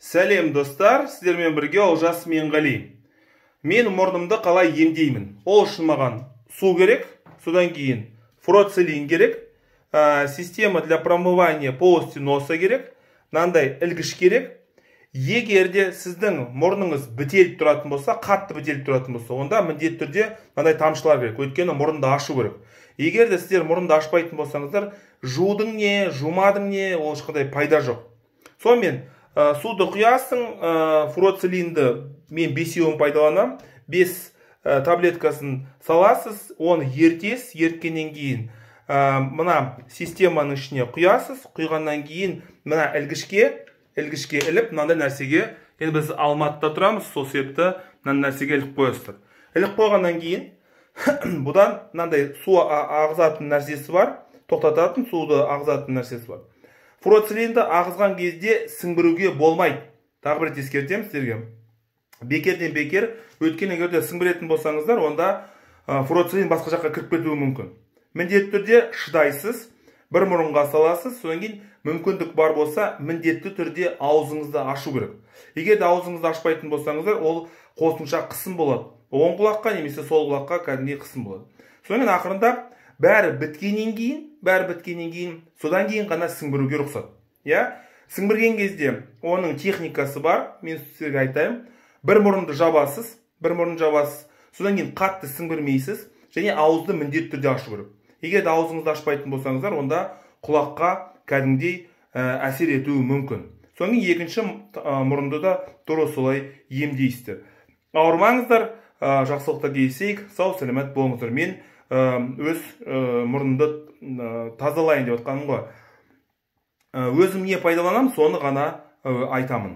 Сәлем, достар! Сіздермен бірге Олжас Менғали. Мен мұрнымды қалай емдеймін? Ол үшін маған су керек, содан кейін фурацилин керек, система для промывания полости носа керек, мынандай ілгіш керек. Егер де сіздің мұрныңыз бітеліп тұратын болса, қатты бітеліп тұратын болса, онда міндетті түрде мынандай тамшылар керек, өйткені мұрынды ашу керек. Егер де сіздер мұрынды ашпайтын болсаңыздар, жудың не, жумадың не, ол ешқандай пайда жоқ. Сонымен, суды құясың, фурацилинді мен бесеуін пайдаланамын, 5 таблеткасын саласыз, оны ертесіз, ерткеннен кейін мына системаның ішіне құясыз, құйғаннан кейін мына ілгішке іліп, мынандай нәрсеге, енді біз Алматыда тұрамыз, сол себепті мынандай нәрсеге іліп қоясыздар. Іліп қойғаннан кейін бұдан мынандай су ағызатын нәрсесі бар, тоқтататын суды ағызатын нәрсесі бар. Фурацилинді ағызған кезде сіңбіруге болмайды. Тағы бір рет ескертемін сіздерге. Бекерден бекер, өйткені егер де сіңбіретін болсаңыздар, онда фурацилин басқа жаққа кіріп кетуі мүмкін. Міндетті түрде шыдайсыз, бір мұрынға саласыз, содан кейін мүмкіндік бар болса, міндетті түрде аузыңызды ашу керек. Егер де аузыңызды ашпайтын болсаңыздар, ол қосымша қысым болады. Оң құлаққа немесе сол құлаққа кәдімгідей қысым болады. Содан кейін ақырындап бәрі біткеннен кейін, содан кейін ғана сіңбіруге рұқсат. Иә? Сіңбірген кезде оның техникасы бар, мен сіздерге айтайын. Бір мұрынды жабасыз, бір мұрынды жабасыз, содан кейін қатты сіңбірмейсіз және ауызды міндетті түрде ашу керек. Егер де аузыңызды ашпайтын болсаңыздар, онда құлаққа кәдімгідей әсер етуі мүмкін. Содан кейін екінші мұрынды да тура солай емдейсіздер. Ауырмаңыздар, жақсылықта кездесейік, сау саламат болыңыздар. Мен өз мұрнымды тазалайын деп отқаным ғой. Өзім не пайдаланамын, соны ғана айтамын.